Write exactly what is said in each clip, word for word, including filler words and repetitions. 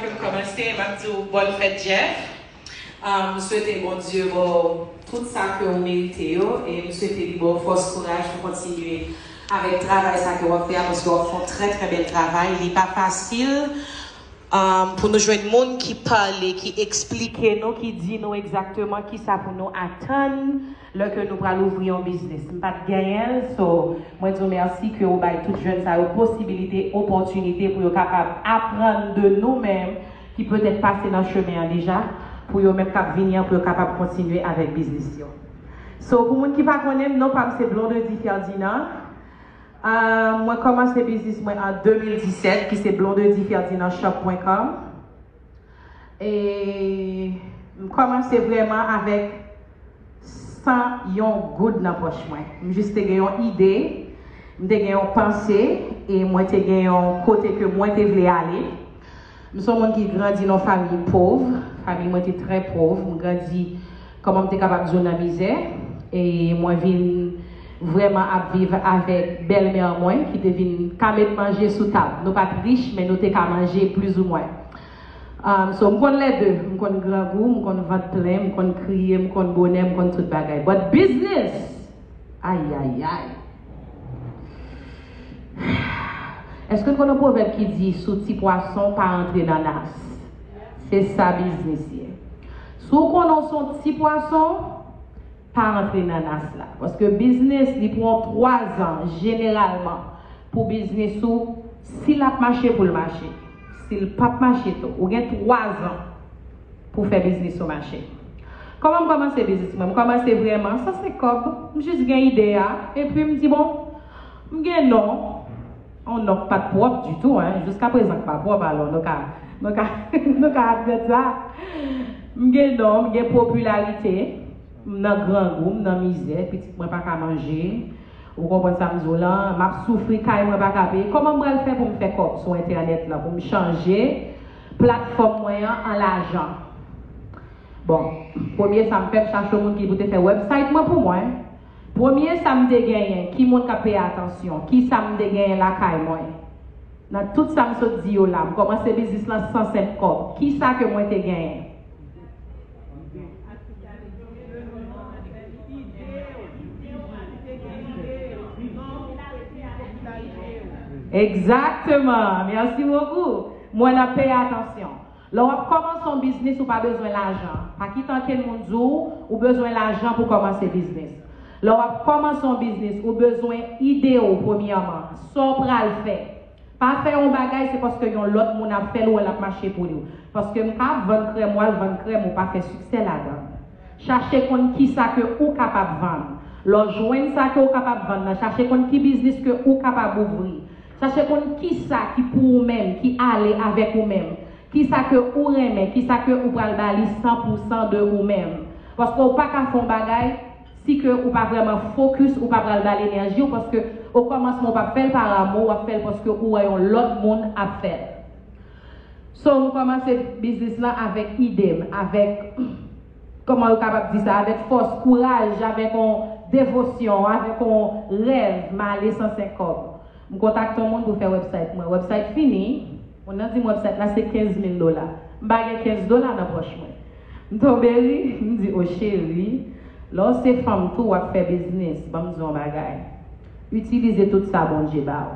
Pou m kòmanse, m ap di w bòn fèt, Jeff. Ah, m swete Bondye ba w tout sa ke w merite yo, e m swete li ba w fòs, kouraj pou kontinye avèk travay sa ke w ap fè a, paske w ap fè yon trè, trè bèl travay. Li pa fasil, ah, pou nou jwenn moun ki pale, ki eksplike nou, ki di nou egzakteman kisa pou nou atann lè ke nou pral ouvri yon biznis. M pa t genyen l, so, mwen di w mèsi ke w bay tout jèn sa yo posibilite, opòtinite pou yo kapab aprann de nou menm ki petèt pase nan chemen an deja, pou yo menm k ap vini an, pou yo kapab kontinye avèk biznis yo. So, pou moun ki pa konnen m, non pa m se Blondedy Ferdinand. Ah, mwen kòmanse biznis mwen an de mil disèt, ki se blondedy ferdinand shop pwen kòm. E m kòmanse vrèman avèk san yon goud nan pòch mwen. M jis te gen yon ide, m te gen yon panse, e mwen te gen yon kote ke mwen te vle ale. M se yon moun ki grandi nan yon fanmi pòv. Fanmi mwen te trè pòv. M grandi, kòman m te kapab di w, nan mizè. E mwen vin vrèman ap viv avèk bèlmè mwen, ki te vin ka met manje sou tab. Nou pa t rich, men nou te ka manje plizoumwen. Um, so, m konn lè de. M konn grangou, m konn vant plen, m konn kriye, m konn bonè, m konn tout bagay. But business! Ayayay! Èske n konn yon pwovèb ki di, "Sou ti pwason, pa antre nan nas"? Se sa biznis ye. Si w konnen w se yon ti pwason, pa antre nan nas la. Paske biznis, li pran twa zan, jeneralman, pou biznis ou, si l ap mache, pou l mache. Si l p ap mache tou, ou gen twa zan pou fè biznis ou mache. Kòman m kòmanse biznis mwen? M kòmanse vrèman san senk kòb. M jis gen ide a, epi m di, "Bon, m gen non." Yon non k pa t pwòp ditou, en. Jiska prezan k pa pwòp, alò, nou ka, nou ka, nou ka admèt sa. M gen non, m gen popilarite, m nan grangou, m nan mizè, pitit mwen pa ka manje. Ou konprann sa m di w lan? M ap soufri, kay mwen pa ka peye. Kòman m pral fè pou m fè kòb sou entènèt lan, pou m chanje platfòm mwen an an lajan? Bon, premye sa m fè, m chache yon moun ki pou te fè website mwen pou mwen. Premye sa m te genyen, ki moun k ap peye atansyon, ki sa m te genyen lakay mwen. Nan tout sa m sot di yo la, m kòmanse biznis lan san senk kòb. Ki sa ke mwen te genyen? Egzakteman. Mèsi bokou. Mwen ap peye atansyon. Lè w ap kòmanse yon biznis, ou pa bezwen lajan. Pa kite ankenn moun di w ou bezwen lajan pou kòmanse biznis. Lè w ap kòmanse yon biznis, ou bezwen ide w premyèman. Sa w pral fè? Pa fè yon bagay se paske yon lòt moun ap fè l, ou wè l ap mache pou li. Paske m ka vann krèm, w al vann krèm, ou pa fè siksè ladan l. Chache konn kisa ke ou kapab vann. Lè w jwenn sa ke ou kapab vann nan, chache konn ki biznis ke ou kapab ouvri. Chache konn kisa ki pou ou menm, ki ale avèk ou menm. Kisa ke ou renmen, kisa ke ou pral ba li san pou san de ou menm. Paske ou pa ka fè yon bagay si ke ou pa vrèman fokis, ou pa pral ba l enèji w, paske okòmansman ou p ap fè l pa amou, w ap fè l paske ou wè yon lòt moun ap fè l. So, m kòmanse biznis lan avèk ide m, avèk, kòman yo kapab di sa, avèk fòs, kouraj, avèk yon devosyon, avèk yon rèv, m ale san senk kòb. M kontakte yon moun pou fè website mwen. Website fini, moun nan di m website la se kenz mil dola. M pa gen kenz dola nan pòch mwen. M tonbe ri, m di, "O cheri, lè w se fanm tou, w ap fè biznis, ban m di w yon bagay. Itilize tout sa Bondye ba w."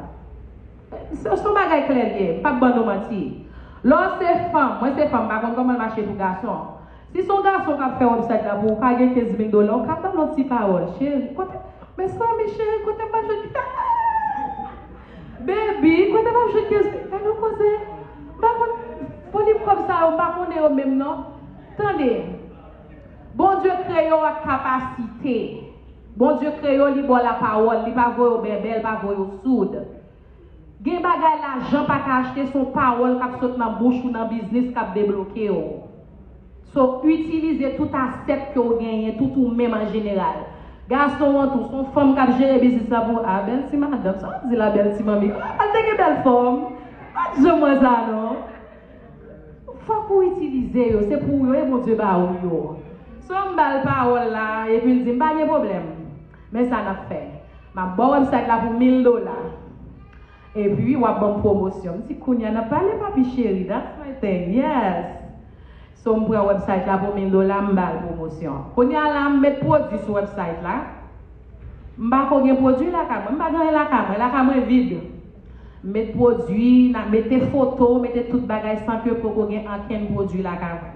Se, se yon bagay klè l ye, m p ap ban nou manti. Lè w se fanm, mwen se fanm, m pa konn kòman l mache pou gason. Si se yon gason k ap fè website la pou ou, pa gen kenz mil dola, ou ka ban l yon ti pawòl, "Cheri, kote, mezanmi, cheri, kote m pa jwenn, baby, kote m ap jwenn kenz mil?" Gade yon koze. M pa konn volim kòb sa yo, m pa konnen yo menm non. Tande, Bondye kreye w ak kapasite. Bondye kreye w, li ba w lapawòl, li pa voye w bèbè, li pa voye w soud. Gen bagay lajan pa ka achte, se yon pawòl k ap sot nan bouch ou, nan biznis k ap debloke w. So, itilize tout asèt ke w genyen, tout ou menm an jeneral. Gason an tou, se yon fanm k ap jere biznis la pou ou. A, bèl ti madanm, sa w ap di la, bèl ti manmi. A, l te gen bèl fòm. Pa t janm wè sa, non. Fòk ou itilize yo, se pou ou yo ye Bondye ba ou yo. So, m ba l pawòl la, epi l di m pa gen pwoblèm. Men sa n ap fè. M ap ba w website la pou mil dola. Epi w ap ban m pwomosyon. M di, "Kounye a n ap pale, papi cheri, that's my thing, yes." So, m pran website la pou mil dola, m ba l pwomosyon. Kounye a la, m met pwodui sou website la. M pa ko gen pwodui lakay mwen, m pa gen anyen lakay mwen, lakay mwen vid. M met pwodui, n a mete foto, mete tout bagay san ke poko gen ankenn pwodui lakay mwen.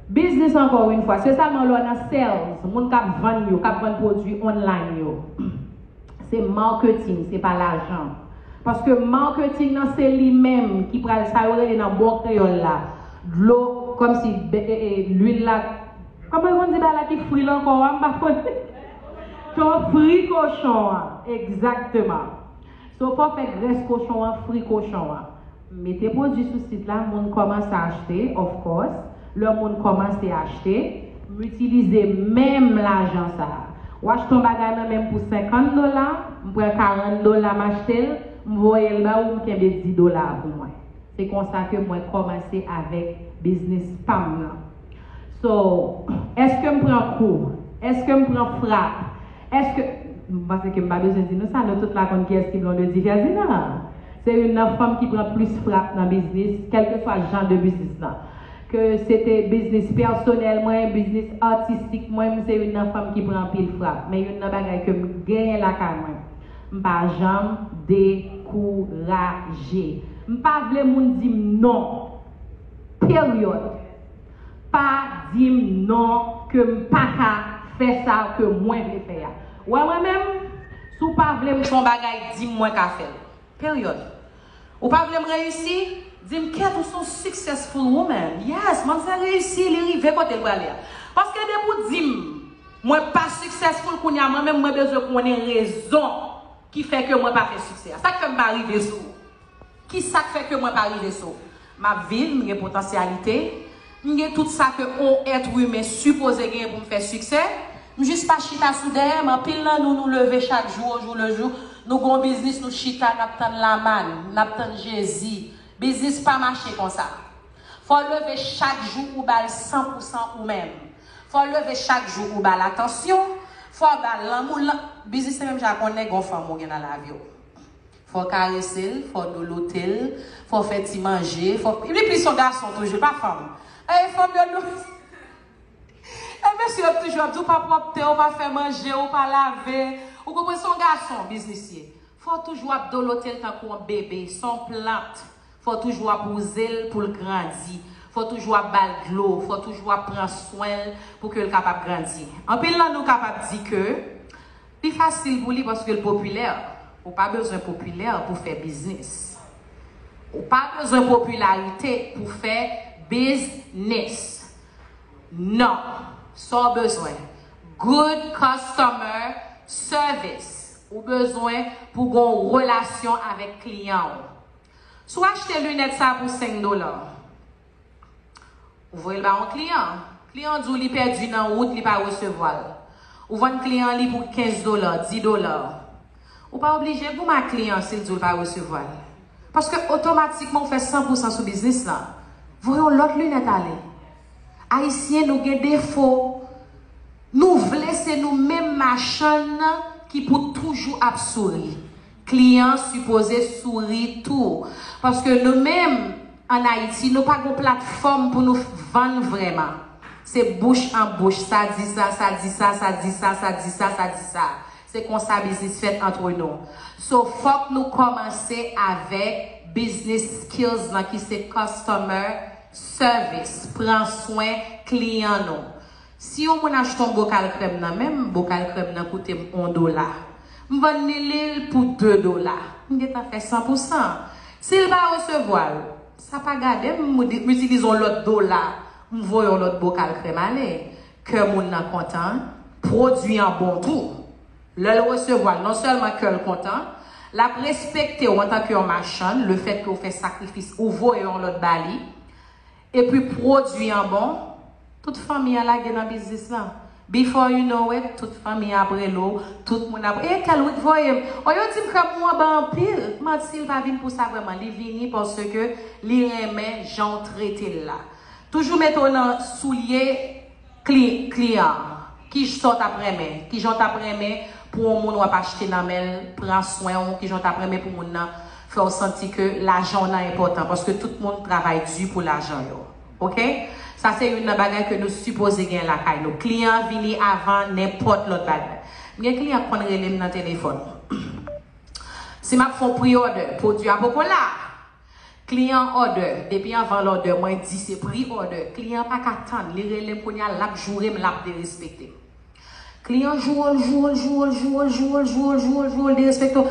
Biznis, encore une fois, se sèlman lè w nan sales, moun k ap vann yo, k ap vann pwodui online yo. Se marketing, se pa lajan. Paske marketing nan se li menm ki pral, sa yo rele nan bon kreyòl la, dlo, kòmsi be- e- e- lwil la, kòman yo konn di bagay la ki fri l ankò a, m pa konnen. Ton fri kochon an, egzakteman. So, fò fè grès kochon an fri kochon an. M mete pwodui sou sit la, moun kòmanse achte, of course. Lè moun kòmanse achte, m itilize menm lajan sa a. Ou achte yon bagay nan men m pou senkant dola, m pran karant dola, m achte l, m voye l ba ou, m kenbe dis dola pou mwen. Se konsa ke mwen kòmanse avèk biznis pa m nan. So, èske m pran kou? Èske m pran frap? Èske, m panse ke m pa bezwen di nou sa, nou tout la konn kiyès ki Blondedy Ferdinand. Se youn nan fanm ki pran plis frap nan biznis, kèlkeswa jan de biznis lan. Ke se te biznis pèsonèl mwen, biznis atistik mwen, m se youn nan fanm ki pran anpil frap. Men youn nan bagay ke m genyen lakay mwen, m pa janm dekouraje. M pa vle moun di m non. Peryòd. Pa di m non ke m pa ka fè sa ke mwen vle fè a. Ou wè mwen menm, si w pa vle m fè yon bagay, di m mwen ka fè l. Peryòd. Ou pa vle m reyisi? Di m, "Kèt, ou se yon successful woman." Yes, manmzèl reyisi, li rive kote l prale a. Paske depi w di m, "Mwen pa successful kounye a," mwen menm mwen bezwen konnen rezon ki fè ke mwen pa fè siksè a. Sa k fè m pa rive sou ou? Ki sa k fè ke mwen pa rive sou ou? M ap viv, m gen potansyalite, m gen tout sa ke yon èt imen sipoze genyen pou m fè siksè. M jis pa chita sou dèyè m. Anpil nan nou, nou leve chak jou, au jour le jour. Nou gon biznis, nou chita, n ap tann lamann, n ap tann Jezi. Biznis pa mache konsa. Fò w leve chak jou, ou ba l san pou san ou menm. Fò w leve chak jou, ou ba l atansyon. Fò w ba l lanmou. Lan- Biznis se menm jan ak yon nèg, yon fanm ou gen nan lavi w. Fò w karese l, fò w dolote l, fò w fè ti manje, fò li plis yon gason toujou, pa fanm. E fanm yo dou. E mesye yo toujou ap di w pa pwòpte, w pa fè manje, w pa lave. Ou konprann, se yon gason biznisye. Fò w toujou ap dolote l tankou yon bebe, se yon plant. Fò w toujou ap wouze l pou l grandi. Fò w toujou ap ba l dlo, fò w toujou ap pran swen l pou ke l kapab grandi. Anpil nan nou kapab di ke li fasil pou li paske l popilè. Ou pa bezwen popilè pou fè biznis. Ou pa bezwen popilarite pou fè biznis. Non. Sa w bezwen? Good customer service. Ou bezwen pou gon relasyon avèk kliyan w. Si w achte linèt sa pou senk dola, ou voye l ba yon kliyan. Kliyan di w li pèdi nan wout, li pa resevwa l. Ou vann kliyan li pou kenz dola, dis dola. Ou pa oblije goumen ak kliyan si l di w l pa resevwa l. Paske otomatikman ou fè san pou san sou biznis lan. Voye yon lòt linèt ale. Ayisyen, nou gen defo. Nou vle se nou menm machann nan ki pou toujou ap souri. Kliyan sipoze souri tou. Paske nou menm, ann Ayiti, nou pa gon platfòm pou nou vann vrèman. Se bouch an bouch, sa di sa, sa di sa, sa di sa, sa di sa, sa di sa. Se konsa biznis fèt antre nou. So, fòk nou kòmanse avèk business skills lan ki se customer service, pran swen kliyan nou. Si yon moun achte yon bokal krèm nan men m, bokal krèm nan koute m yon dola. M vann li li pou de dola. M gentan fè san pou san. Si l pa resevwa l, sa pa gade m, m itilize yon lòt dola, m voye yon lòt bokal krèm ale. Kè moun nan kontan, pwodui an bon tou. Lè l resevwa l, non sèlman kè l kontan, l ap respekte w antanke yon machann, lefètke w fè sakrifis, ou voye yon lòt ba li, epi pwodui an bon, tout fanmi an lage nan biznis lan. Before you know it, tout fanmi an ap rele w, tout moun ap, "E tèl wi k voye m." O, yo di m krab ou anba anpil. Manti, l pa vin pou sa vrèman. Li vini paske li renmen jan w trete l la. Toujou mete w nan soulye kli- kliyan an. Ki sa w t ap renmen? Kijan w t ap renmen pou yon moun w ap achte nan men l pran swen w? Kijan w t ap renmen pou moun nan fè w santi ke lajan w nan enpòtan, paske tout moun travay di pou lajan yo. Oke? Sa se youn nan bagay ke nou sipoze gen lakay nou. Kliyan vini avan nenpòt lòt bagay. M gen kliyan k konn rele m nan telefòn. Si m ap fè yon pre-order, pwodui a poko la. Kliyan order, depi anvan l order, mwen di se pre-order. Kliyan pa ka tann, li rele m kounye a, l ap joure m, l ap derespekte m. Kliyan joure w, joure w, joure w, joure w, joure w, joure w, joure w, joure w, derespekte w.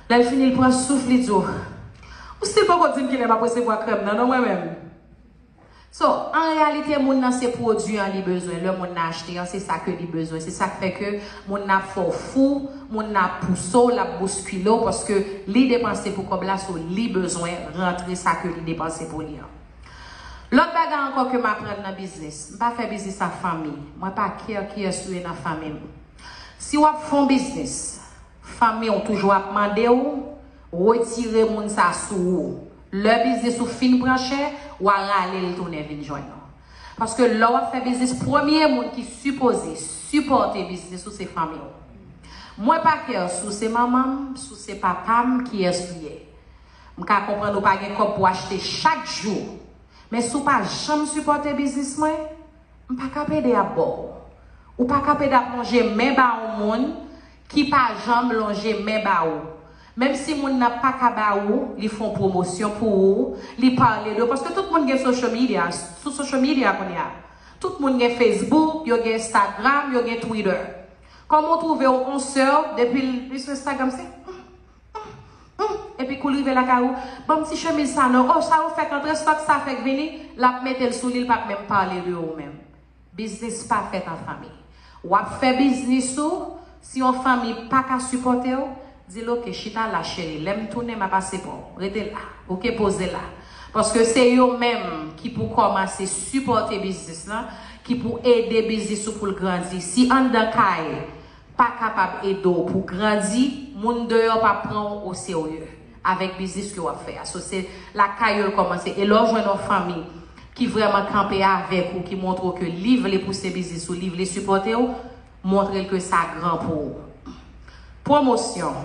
Lè l fini, l pran souf, li di w, ou still poko di m kilè m ap resevwa krèm nan, non, mwen menm. So, an reyalite, moun nan se pwodui an li bezwen. Lè moun nan achte an, se sa ke li bezwen. Se sa k fè ke moun nan ap fè w fou, moun nan ap pouse w, l ap bouskile w, paske li depanse pou kòb la, so li bezwen rantre sa ke li depanse pou li an. Lòt bagay ankò ke m aprann nan biznis, m pa fè biznis ak fanmi. Mwen pa care kiyès ou ye nan fanmi m. Si w ap fè yon biznis, fanmi w toujou ap mande w retire moun sa sou ou. Lè biznis ou fin pran chè, w a rale l tounen vin jwenn ou. Paske lè w ap fè biznis, premye moun ki sipoze sipòte biznis ou se fanmi w. Mwen pa care si w se manman m, si w se papa m, kiyès ou ye. M ka konprann ou pa gen kòb pou w achte chak jou. Men si w pa janm sipòte biznis mwen, m pa ka ap ede ap ba w. Ou pa ka ap ede ap lonje men ba yon moun ki pa janm lonje men ba ou. Menm si moun nan pa ka ba ou, li fè yon pwomosyon pou ou, li pale de ou. Paske tout moun gen social media, sou social media kounye a. Tout moun gen Facebook, yo gen Instagram, yo gen Twitter. Kòman w twouve w yon sè, depi l li sou Instagram, se, hmm, hmm, hmm. Epi kou l rive lakay ou, ban m ti chemiz sa non, oh, sa yo fèk antre, stòk sa fèk vini, l ap mete l sou li, l p ap menm pale de ou menm. Biznis pa fèt an fanmi. W ap fè biznis ou, si yon fanmi pa ka sipòte w, di l, oke, chita la, cheri, lè m tounen, m a pase pran w. Rete la, oke, poze la. Paske se yo menm ki pou kòmanse sipòte biznis lan, ki pou ede biznis ou pou l grandi. Si anndan kay pa kapab ede w pou grandi, moun deyò p ap pran w oserye avèk biznis ke w ap fè a. So, se lakay yo l kòmanse. E lè w jwenn yon fanmi ki vrèman kanpe avèk ou, ki montre w ke li vle pouse biznis ou, li vle sipòte w, montre l ke sa gran pou ou. Pwomosyon.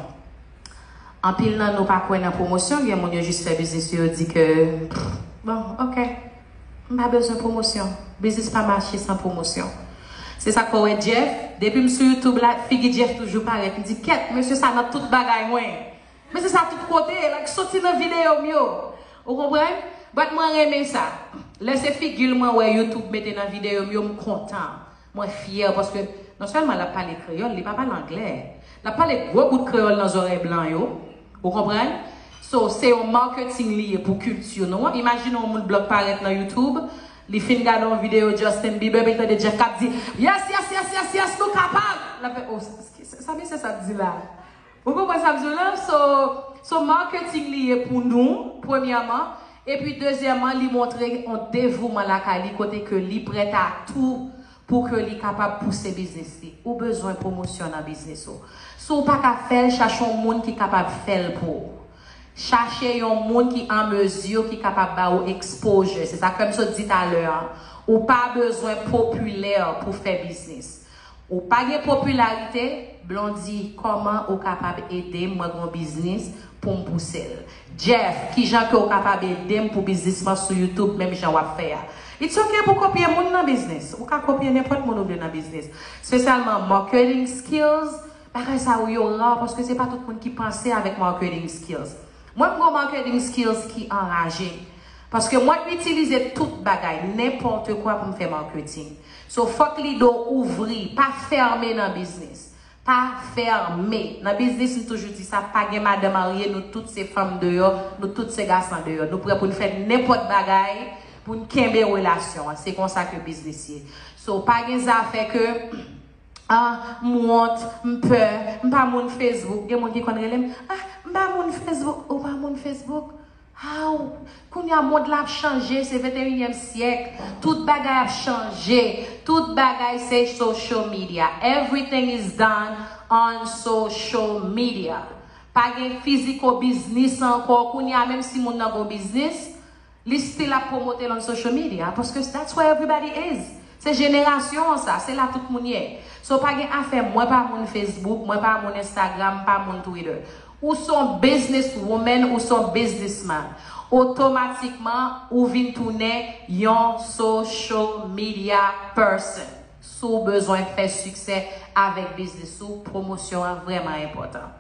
Anpil nan nou pa kwè nan pwomosyon, gen moun yo jis fè biznis yo, yo di ke, bon, oke, m pa bezwen pwomosyon. Biznis pa mache san pwomosyon. Se sa k fè w wè Jeff, depi m sou YouTube la, figi Jeff toujou parèt. M di, kèt, mesye sa nan tout bagay mwen. Mesye sa tout kote, like, soti nan videyo m yo. Ou konprann? But mwen renmen sa. Lè se figi l mwen wè YouTube mete nan videyo m yo, m kontan. Mwen fyè paske non sèlman l ap pale kreyòl, li pa pale anglè. L ap pale gwo bout kreyòl nan zòrèy blan yo. Ou konprann? So, se yon marketing li ye pou kilti nou an. Imajine yon moun blan k parèt nan YouTube, li fin gade yon videyo Justin Bieber, epi l tande Jeff k ap di, yes, yes, yes, yes, yes, nou kapab! L ap fè, oh, sa, sa, sa mesye sa ap di la? Ou konprann sa m di w la? So, so marketing li ye pou nou, premyèman. Epi dezyèmman, li montre yon devouman lakay li kote ke li prèt a tou pou ke li kapab pouse biznis li. Ou bezwen pwomosyon nan biznis ou. Si w pa ka fè l, chache yon moun ki kapab fè l pou ou. Chache yon moun ki an mezi, ki kapab ba ou exposure. Se sa k fè m sot di talè a. Ou pa bezwen popilè pou fè biznis. Ou pa gen popilarite, Blondy, kòman ou kapab ede m? Mwen gen yon biznis pou m pouse l. Jeff, kijan ke w kapab ede m pou biznis mwen sou YouTube menm jan w ap fè a? It's ok pou kopye moun nan biznis. Ou ka kopye nenpòt moun ou vle nan biznis. Espesyalman marketing skills, bagay sa yo yo ra paske se pa tout moun ki panse avèk marketing skills. Mwen, m gon marketing skills ki anraje. Paske mwen itilize tout bagay, nenpòt kwa pou m fè marketing. So, fòk lido ouvri, pa fèmen nan biznis. Pa fèmen. Nan biznis, m toujou di sa, pa gen madan marye, nou tout se fanm deyò, nou tout se gason deyò. Nou prè pou n fè nenpòt bagay, pou n kenbe relasyon an. Se konsa ke biznis ye. So, pa gen zafè ke, ah, m wont, m pè, m pa moun Facebook. Gen moun ki konn rele m, ah, m pa moun Facebook, ou pa moun Facebook? Aw, kounye a mond la ap chanje, se venteyinyèm syèk. Tout bagay ap chanje. Tout bagay se social media. Everything is done on social media. Pa gen physical business ankò. Kounye a, menm si moun nan gon biznis, li still ap pwomote l on social media. Paske that's where everybody is. Se jenerasyon an sa, se la tout moun ye. So, pa gen afè, mwen pa moun Facebook, mwen pa moun Instagram, m pa moun Twitter. Ou se yon business woman, ou se yon businessman. Otomatikman, ou vin tounen yon social media person. Si w bezwen fè siksè avèk biznis ou, pwomosyon an vrèman enpòtan.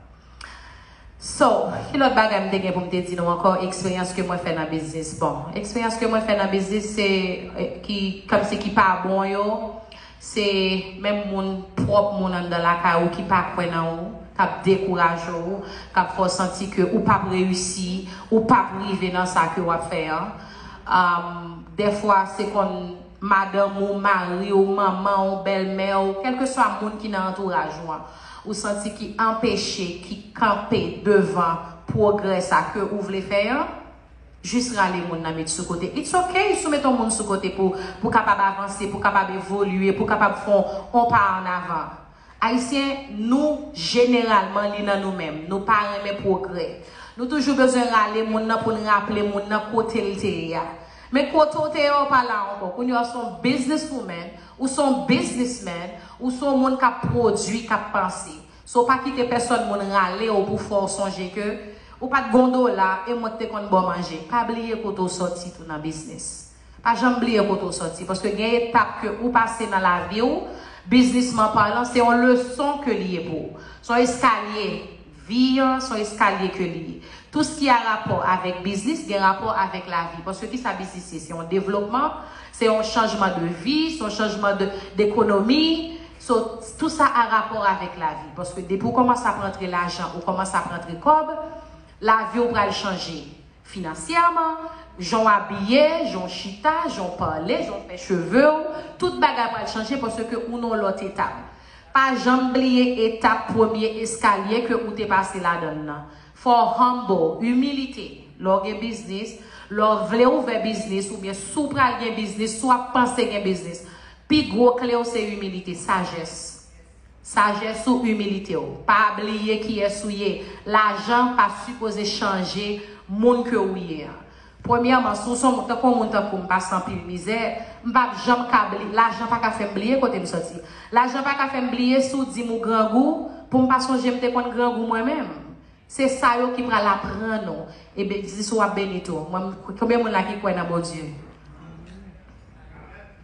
So, ki lòt bagay m te gen pou m te di nou ankò, eksperyans ke mwen fè nan biznis? Bon, eksperyans ke mwen fè nan biznis, se, eh, ki, kòmsi ki pa bon yo, se menm moun, pwòp moun anndan lakay ou ki pa kwè nan ou, k ap dekouraje w, k ap fè w santi ke ou p ap reyisi, ou p ap rive nan sa ke w ap fè an. Um, dèfwa, se konn madanm ou, mari w, manman w, bèlmè w, kèlkeswa moun ki nan antouraj ou an, ou santi ki anpeche, ki kanpe devan pwogrè sa ke ou vle fè an, jis rale moun nan met sou kote. It's ok si w met yon moun sou kote pou, pou kapab avanse, pou kapab evolye, pou kapab fè yon pa an avan. Ayisyen, nou, jeneralman, li nan nou menm. Nou pa renmen pwogrè. Nou toujou bezwen rale moun nan pou n raple moun nan kote l te ye a. Men kote w te ye a, w pa la ankò. Kounye a, w se yon business woman, ou se yon businessman, ou se yon moun k ap pwodui, k ap panse. So, pa kite pèsòn moun rale w pou fè w sonje ke ou pa t gen yon dola e mwen k te konn ba w manje. Pa bliye kote w sòti tou nan biznis. Pa janm bliye kote w sòti, paske gen etap ke ou pase nan lavi w, biznisman palan, se yon leson ke li ye pou ou. Se yon eskalye, vi an, se yon eskalye ke li ye. Tou sa ki a rapò avèk biznis, gen rapò avèk lavi. Paske ki sa biznis ye? Se yon devlopman, se yon chanjman de vi, se yon chanjman de, dekonomi. So, tou sa a rapò avèk lavi. Paske depi w kòmanse ap rantre lajan, ou kòmanse ap rantre kòb, lavi w pral chanje. Finansyèman, jan w abiye, jan w chita, jan w pale, jan w fè cheve w, tout bagay pral chanje paske ou nan yon lòt etap. Pa janm bliye etap premye eskalye ke ou te pase ladan l nan. Fò w humble, imilite. Lè w gen biznis, lè w vle ouvè biznis, oubyen si w pral gen biznis, si w ap panse gen biznis, pi gwo kle w se imilite, sajès. Sajès ou, imilite w. Pa bliye kiyès ou ye. Lajan pa sipoze chanje moun ke ou ye an. Premyèman, si w se yon moun, tankou yon moun tankou m, m pase anpil mizè, m p ap janm ka bliye. Lajan pa ka fè m bliye kote m sòti. Lajan pa ka fè m bliye si w di m ou grangou, pou m pa sonje m te konn grangou mwen menm. Se sa yo ki pral aprann ou. E biznis ou ap beni tou. Mwen, konbyen moun la ki kwè nan Bondye?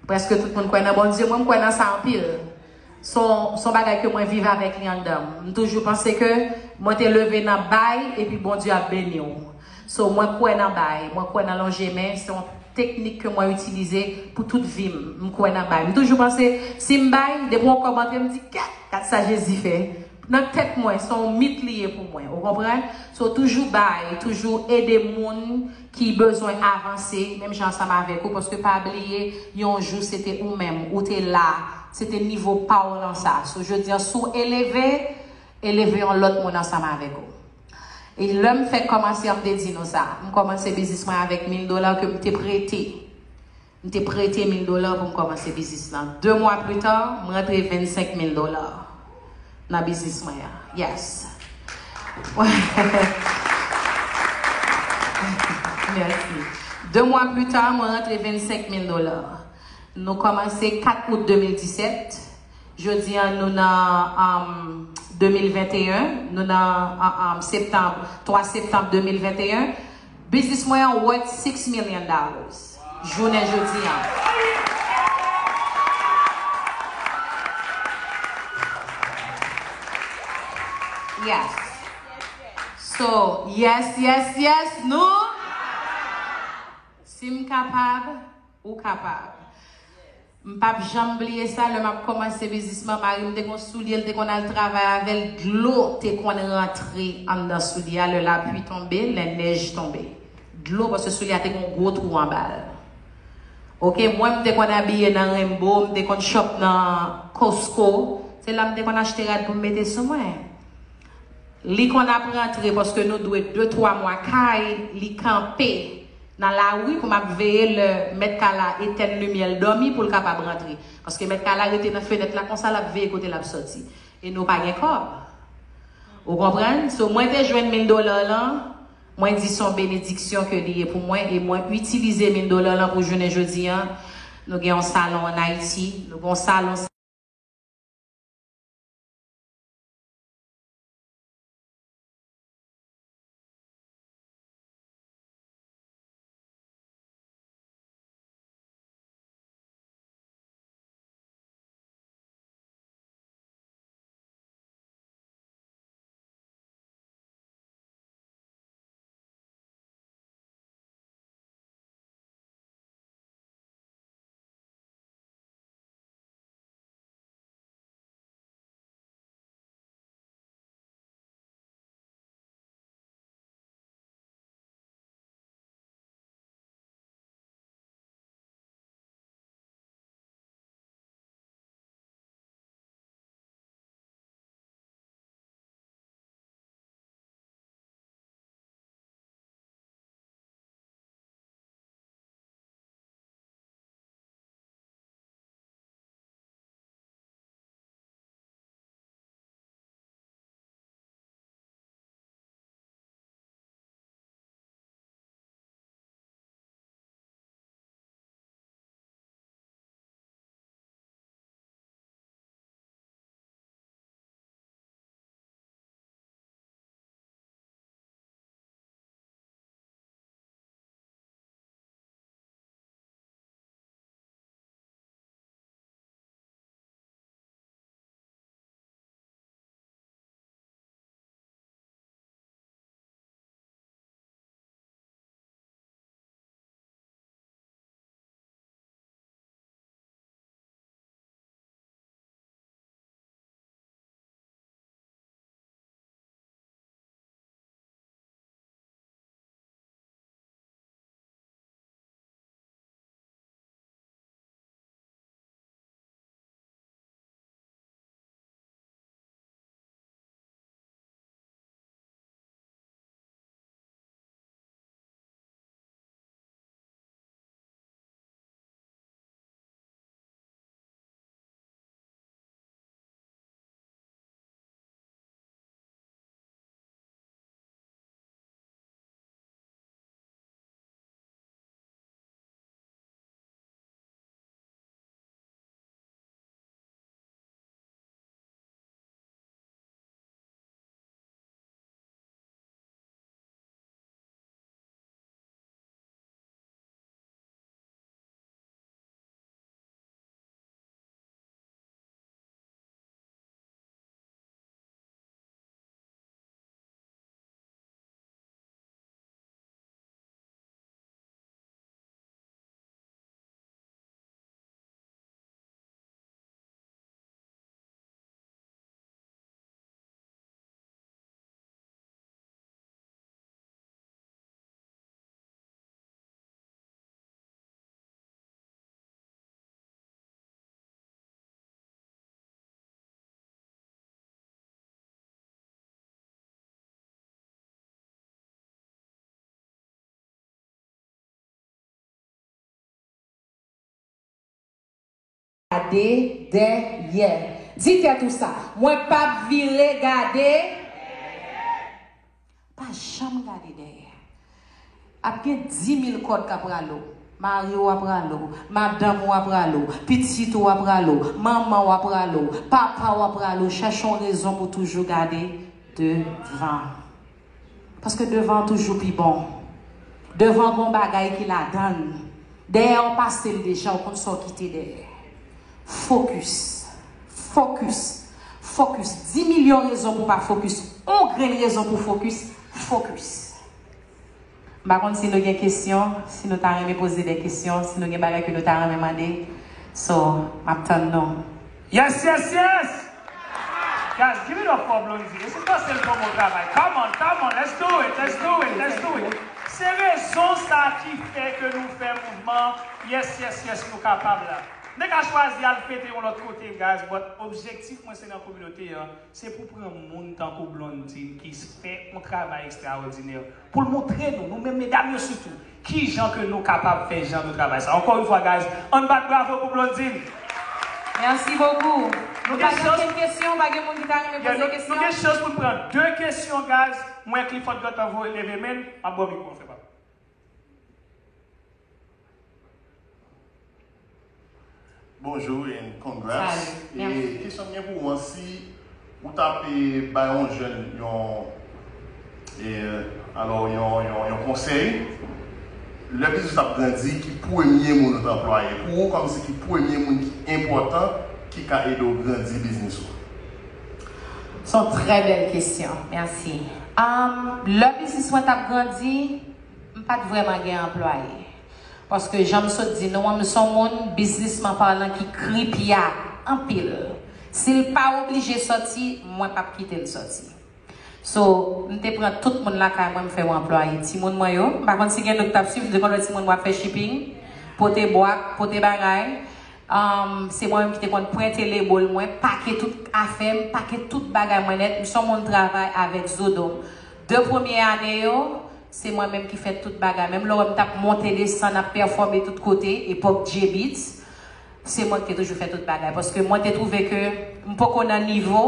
Prèske tout moun kwè nan Bondye. Mwen, m kwè nan sa anpil. Se yon, se yon bagay ke mwen viv avèk li anndan m. M toujou panse ke mwen te leve nan bay, epi Bondye ap beni w. So, mwen kwè nan bay, mwen kwè nan lonje men, se yon teknik ke mwen itilize pou tout vi m. M kwè nan bay. M toujou panse, si m bay, depi yon kòb antre, m di, "Kèt, gad sa Jezi fè." Nan tèt mwen, se yon mit li ye pou mwen, ou konprann? So, toujou bay, toujou ede moun ki bezwen avanse, menm jan ansanm avèk ou, paske pa bliye, yon jou se te ou menm, ou te la, se te nivo pa w lan sa. So, jodi an, si w eleve, eleve yon lòt moun ansanm avèk ou. E lè m fèk kòmanse an, m te di nou sa, m kòmanse biznis mwen avèk mil dola ke m te prete. M te prete mil dola pou m kòmanse biznis lan. De mwa pli ta, m rantre vennsenk mil dola nan biznis mwen an. Yes. Mèsi. De mwa pli ta, mwen rantre vennsenk mil dola. Nou kòmanse kat out de mil disèt. Jodi an, nou nan, um, de mil venteyen, nou nan, um, um, septanm, twa septanm de mil venteyen. Biznis mwen an worth six million dollars. Jounen jodi an. Yes. So, yes, yes, yes, nou. Si m kapab, ou kapab. M p ap janm bliye sa, lè m ap kòmanse biznis mwen, mari m te gon soulye, l te konn al travay avè l, dlo te konn rantre anndan soulye a, lè lapli tonbe, lè nèj tonbe. Dlo, paske soulye a te gon gwo twou anba l. Oke, mwen, m te konn abiye nan Rainbow, m te konn shop nan Costco, se la m te konn achte rad pou m mete sou mwen. Li konn ap rantre paske nou dwe de twa mwa kay, li kanpe nan lari pou m ap veye lè mèt kay la etèn limyè l dòmi pou l kapab rantre. Paske mèt kay la rete nan fenèt la konsa, l ap veye kote l ap sòti. E nou pa gen kòb. Ou konprann? So, mwen te jwenn mil dola lan, mwen di se yon benediksyon ke li ye pou mwen e mwen itilize mil dola lan pou jounen jodi an. Nou gen yon salon ann Ayiti, nou gen yon salon dèyè. Di tèt ou sa. Mwen p ap vire gade. Pa janm gade dèyè. Ap gen dimil kòd k ap rale w. Mari w ap rale w. Madanm ou ap rale w. Pitit ou ap rale w. Manman w ap rale w. Papa w ap rale w. Chèche yon rezon pou toujou gade devan. Paske devan an toujou pi bon. Devan gon bagay ki ladan l. Dèyè w pase l deja, w konn sa w kite dèyè. Fokis. Fokis. Fokis. Di milyon rezon pou pa fokis. On grenn rezon pou fokis. Fokis. M pa konn si nou gen kesyon, si nou ta renmen poze de kesyon, si nou gen bagay ke nou ta renmen mande. So, m ap tann nou. Yes, yes, yes! Guys, give it up for Blondine. Esi pase l pou bon travay. Come on, come on, let's do it, let's do it, let's do it. Se rezon sa ki fè ke nou fè mouvman Yes, yes, yes, nou kapab la. Nou ka chwazi al fete yon lòt kote, guys, but objektif mwen se nan kominote an, se pou pran moun tankou Blondine ki fè yon travay ekstraòdinè. Pou l montre nou, nou menm medam yo sitou, kijan ke nou kapab fè jan de travay sa. Ankò yon fwa, guys, ann bat bravo pou Blondine. Merci beaucoup. Nou pa gen okenn kesyon, pa gen moun ki ta renmen poze kesyon. Nou gen chans pou n pran de kesyon, guys. Mwen, Clifford Gunter, voye leve men, m ap ba w mikwo an, frè pa m. Bonjou and congrats. Salut. E kesyon m gen pou ou an, si ou t ap, e, bay yon jèn yon, e, alò, yon, yon, yon konsèy, lè biznis ap grandi, ki premye moun ou t anplwaye? Pou ou, kòmsi ki premye moun ki enpòtan, ki ka ede w grandi biznis ou? Se yon trè bèl kesyon. Mèsi. Um, lè biznis mwen t ap grandi, m pa t vrèman gen anplwaye. Paske jan m sot di nou an, m se yon moun, biznisman palan, ki kripya anpil. Si l pa oblije sòti, mwen p ap kite l sòti. So, m te pran tout moun lakay mwen, m fè yo anplwaye. Timoun mwen yo, m pa konn si gen nou k t ap swiv, m te konn wè timoun mwen ap fè shipping, pote bwat, pote bagay. Um, se mwen menm ki te konn pwente lebòl mwen, pake tout afè m, pake tout bagay mwen nèt. M se yon moun travay avèk zo do m. De premye ane yo, se mwen menm ki fè tout bagay. Menm lè w wè m t ap monte desann, ap pèfòme tout kote, epòk J-Beatz, se mwen ki te toujou fè tout bagay. Paske mwen te twouve ke m poko nan nivo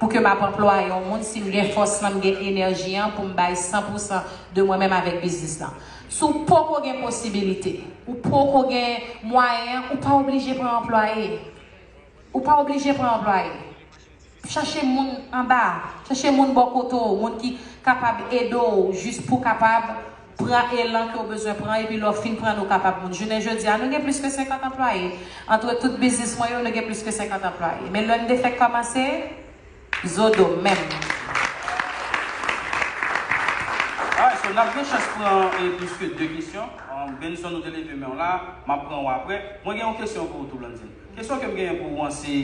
pou ke m ap anplwaye yon moun, si m gen fòs lan, m gen enèji an pou m bay san pou san de mwen menm avèk biznis lan. Si w poko gen posibilite, ou poko gen mwayen an, ou pa oblije pran anplwaye. Ou pa oblije pran anplwaye. Chache moun anba, chache moun bò kote w, moun ki kapab ede w, jis pou w kapab pran elan ke w bezwen pran, epi lè w fin pran, nou kapab moun. Jounen jodi a, nou gen plis ke senkant anplwaye. Antre tout biznis mwen yo, nou gen plis ke senkant anplwaye. Men lè n te fèk kòmanse, zo do m menm. Alright, so n ap gen chans pran, eh, plis ke de kesyon. Um, Benson, ou te leve men w la, m ap pran w apre. Mwen gen yon kesyon pou ou tou, Blondine. Kesyon ke m genyen pou ou an, se,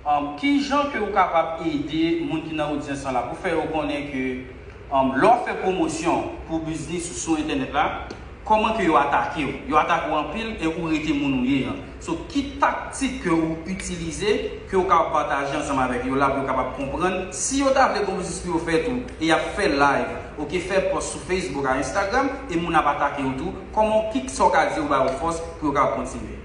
um, ki jan ke ou kapab ede moun ki nan odyans lan la, pou fè yo konnen ke, um, lè w ap fè pwomosyon pou biznis ou sou entènèt la, kòman ke yo atake w? Yo atake w anpil e ou rete moun ou ye an. So, ki taktik ke ou itilize, ke ou kapab pataje ansanm avèk yo la pou yo kapab konprann? Si yo ta vle gon biznis pou yo fè tou, e y ap fè live, oke, fè pòs sou Facebook ak Instagram, e moun ap atake yo tou, kòman, ki sa w ka di yo ba yo fòs pou yo kapab kontinye?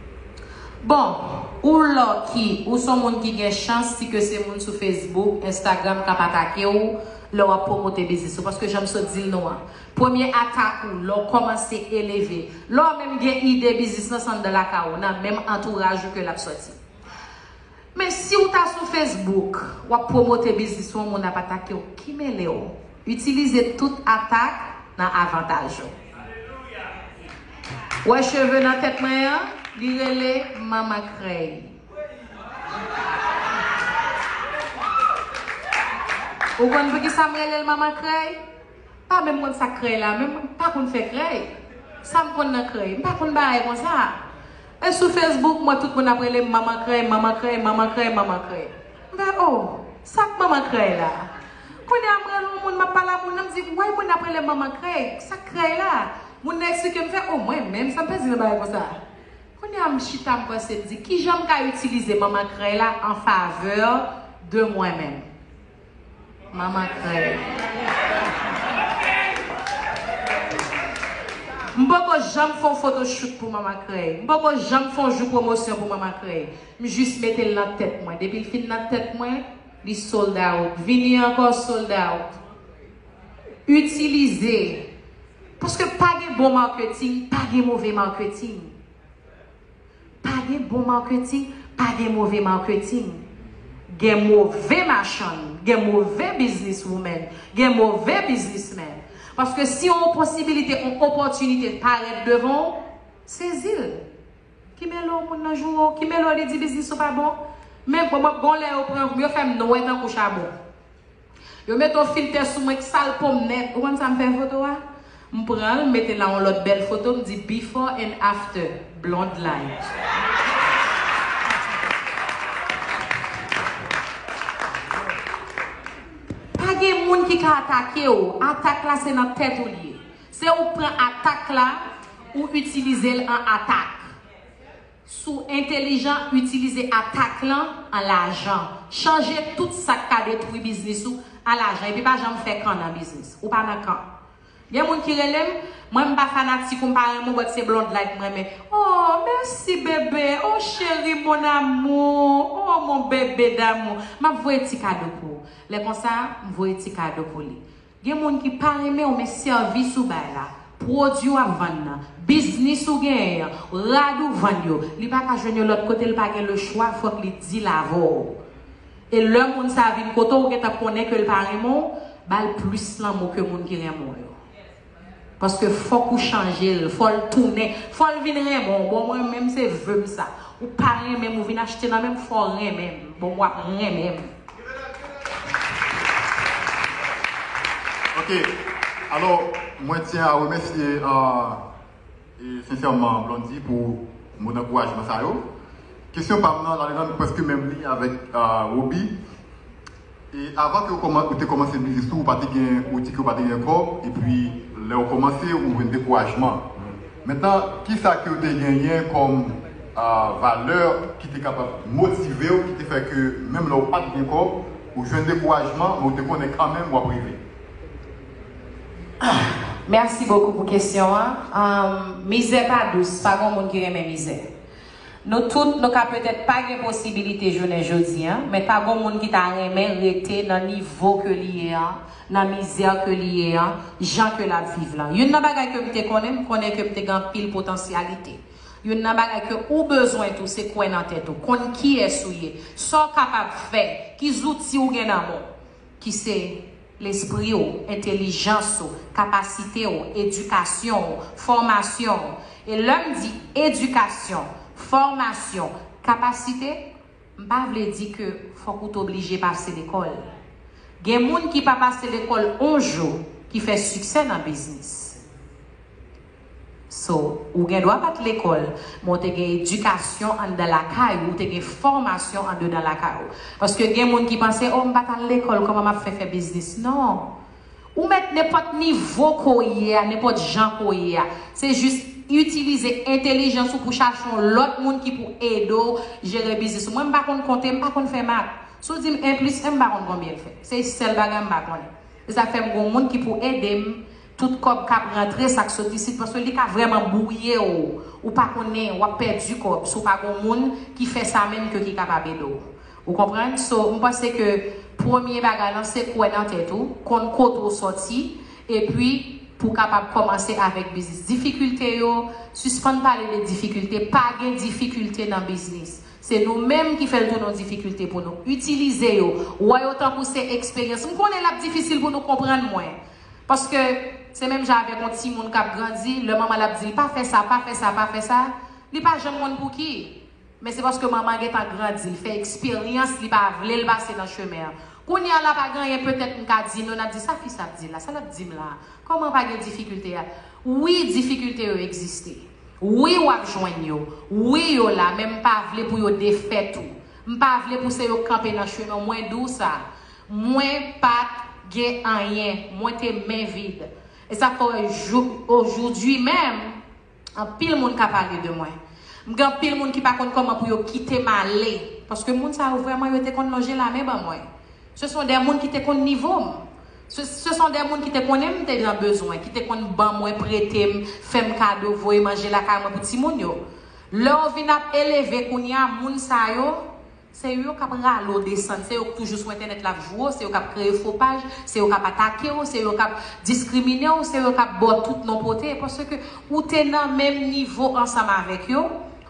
Bon, ou lucky, ou se yon moun ki gen chans, si ke se moun sou Facebook, Instagram k ap atake w, lè w ap pwomote biznis ou. Paske jan m sot di l nou an, premye atak ou, lè w kòmanse eleve, lè w menm gen ide biznis lan, se anndan lakay ou, nan menm antouraj ou ke l ap sòti. Men si w ta sou Facebook, w ap pwomote biznis ou, yon moun ap atake w, ki mele w? Itilize tout atak nan avantaj ou. Wè cheve nan tèt mwen an, li rele manman krèy. Ou konn poukisa m rele l manman krèy? Pa menm konn sa k krèy la, menm m pa konn fè krèy. Sa m konn nan krèy? M pa konn bagay konsa. E sou Facebook, mwen, tout moun ap rele m manman krèy, manman krèy, manman krèy, manman krèy. M fè, oh, sa k manman krèy la? Kounye a, m rele yon moun, m ap pale a moun nan, m di, why moun ap rele m manman krèy? Sa k krèy la? Moun nan eksplike m, m fè, oh, mwen menm, sa m pèdi nan bagay konsa? Kounye a, m chita, m panse, m di, kijan m ka itilize manman krèy la an favè de mwen menm? Manman krèy. M poko janm fè yon photoshoot pou Manman Krèy. M poko janm fè yon jou pwomosyon pou Manman Krèy. M jis mete l nan tèt mwen. Depi l fin nan tèt mwen, li sold out. Vini ankò sold out. Itilize. Paske pa gen bon marketing, pa gen move marketing. Pa gen bon marketing, pa gen move marketing. Gen move machann, gen move businesswoman, gen move businessman. Paske si yon posibilite, yon opòtinite parèt devan w, sezi l. Ki mele w moun nan joure w, ki mele w li di biznis ou pa bon. Men bon, bon, bon lè yo pran, yo fè m nwè tankou chabon. Yo mete yon filtè sou mwen k sal po m nèt. Ou konn sa m fè foto a? M pran l, m mete l nan yon lòt bèl foto, m di before and after, blonde like. Pa gen moun ki ka atake w. Atak la se nan tèt ou li ye. Se ou k pran atak la, ou itilize l an atak. Si w entelijan, itilize atak lan an lajan. Chanje tout sa k ka detwi biznis ou an lajan. Epi pa janm fè kan nan biznis. Ou pa nan kan. Gen moun ki rele m, mwen m pa fanatik ou, m pa renmen w, but se blonde like m renmen. Oh, mèsi bebe. Oh, cheri, mon amour. Oh, mon bébé d'amour. M ap voye ti kado pou ou. Lè konsa, m voye ti kado pou li. Gen moun ki pa renmen w, men sèvis ou bay la, pwodui w ap vann nan, biznis ou genyen an, rad ou vann yo, li pa ka jwenn yo lòt kote, li pa gen lechwa, fòk li di l avè w. E lè moun sa a vin kote w, ou gentan konnen ke l pa renmen w, ba l plis lanmou ke moun ki renmen w yo. Paske fòk ou chanje l, fò l tounen, fò l vin renmen w. Bon, mwen menm se ve m sa. Ou pa renmen m, ou vin achte nan men m, fò w renmen m. Bon, w ap renmen m. Ok. Alò, mwen tyen a remèsye euh, e sensèman Blondy pou mo d'ankourajman sa yo. Kesyon pa m nan, ladan l prèske menm liy avèk euh, Roby. E avan ke ou kòman- ou te kòmanse biznis ou, ou pa te gen, ou di ke ou pa te gen kòb, epi lè ou kòmanse, ou jwenn dekourajman. Mentnan, kisa ke ou te genyen kòm ah, valè ki te kapab motive w, ki te fè ke menm lè ou pa t gen kòb, ou jwenn dekourajman, men ou te konnen kanmenm w ap rive? Mèsi bokou pou kesyon an. Mizè pa dous, pa gon moun ki renmen mizè. Nou tout, nou ka petèt pa gen posibilite jounen jodi an, men pa gon moun ki ta renmen rete nan nivo ke li ye an, nan mizè ke li ye an, jan ke l ap viv lan. Youn nan bagay ke m te konnen, m konnen ke m te gen anpil potansyalite. Youn nan bagay ke ou bezwen tou, se kwè nan tèt ou, konn kiyès ou ye, sa w kapab fè, ki zouti ou gen nan men w, ki se lespri w, entèlijans ou, kapasite w, edikasyon w, fòmasyon w. E lè m di edikasyon, fòmasyon, kapasite, m pa vle di ke fòk ou t oblije pase lekòl. Gen moun ki pa pase lekòl on jou ki fè siksè nan biznis. So, ou gen dwa pa t lekòl, men w te gen edikasyon anndan lakay ou, ou te gen fòmasyon andedan lakay ou. Paske gen moun ki panse, oh, m pa t al lekòl, kòman m ap fè fè biznis? Non. Ou mèt nenpòt nivo ke w ye a, nenpòt jan ke w ye a. Se jis itilize entèlijans ou pou chache yon lòt moun ki pou ede w jere biznis ou. Mwen, m pa konn konte, m pa konn fè mat. Si w di m en plis en, m pa konn konbyen l fè. Se sèl bagay m pa konnen. Se sa k fè m gon moun ki pou ede m, tout kòb k ap rantre, sa k sot isit, paske li ka vrèman bwouye w. Ou pa konnen, w ap pèdi kòb si w pa gon moun ki fè sa menm ke ki kapab ede w. Ou konprann? So, m panse ke premye bagay lan se kwè nan tèt ou, konn kote w sòti, epi pou w kapab kòmanse avèk biznis. Difikilte yo, sispann pale de difikilte, pa gen difikilte nan biznis. Se nou menm ki fè l tounen yon difikilte pou nou. Itilize yo, wè yo tankou se eksperyans. M konnen l ap difisil pou nou konprann mwen. Paske se menm jan avèk yon timoun k ap grandi, lè manman l ap di l pa fè sa, pa fè sa, pa fè sa, li pa janm konn pouki. Men se paske manman an gentan grandi, l fè eksperyans, li pa vle l pase nan chemen an. Kounye a la pa gen anyen petèt m ka di nou, n ap di sa fi sa ap di la, sa l ap di m la, kòman pa gen difikilte a? Wi, difikilte yo egziste. Wi, w ap jwenn yo. Wi, yo la, men m pa vle pou yo defèt ou. M pa vle pou se yo k kanpe nan chemen w. Mwen di w sa, mwen pa t gen anyen. Mwen te men vid. E sa fè w wè jou, aujourd'hui menm, anpil moun ka pale de mwen. M gen anpil moun ki pa konn kòman pou yo kite m ale. Paske moun sa yo vrèman, yo te konn lonje lamen ban mwen. Se son de moun ki te konn nivo m. Se, se son de moun ki te konnen m te nan bezwen, ki te konn ban mwen, prete m, fè m kado, voye manje lakay mwen pou timoun yo. Lè w vin ap eleve kounye a, moun sa yo, se yo k ap rale w desann, se yo k toujou sou entènèt la ap joure w, se yo k ap kreye fo paj, se yo k ap atake w, se yo k ap diskrimine w, se yo k ap ba w tout non pote, paske ou te nan menm nivo ansanm avèk yo,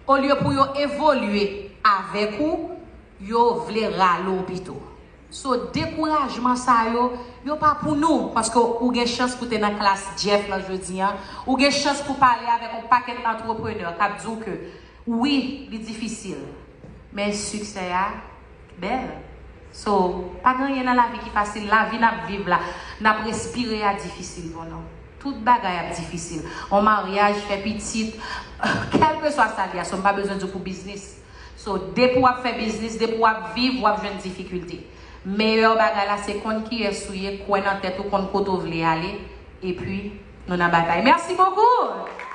olye pou yo evolye avèk ou, yo vle rale w pito. So, dekourajman sa yo, yo pa pou nou, paske ou gen chans pou te nan klas Jeff lan jodi an, ou gen chans pou pale avèk yon pakèt antreprenè k ap di w ke wi, li difisil, men siksè a bèl. So, pa gen anyen nan lavi ki fasil. Lavi n ap viv la, n ap respire a difisil pou nou. Tout bagay ap difisil. Yon maryaj, fè pitit, kèlkeswa sa li a, so m pa bezwen di w pou biznis. So, depi w ap fè biznis, depi w ap viv, w ap jwenn difikilte. Meyè bagay la se konn kiyès ou ye, kwè nan tèt ou, konn kote w vle ale, epi nou nan batay. Mèsi bokou!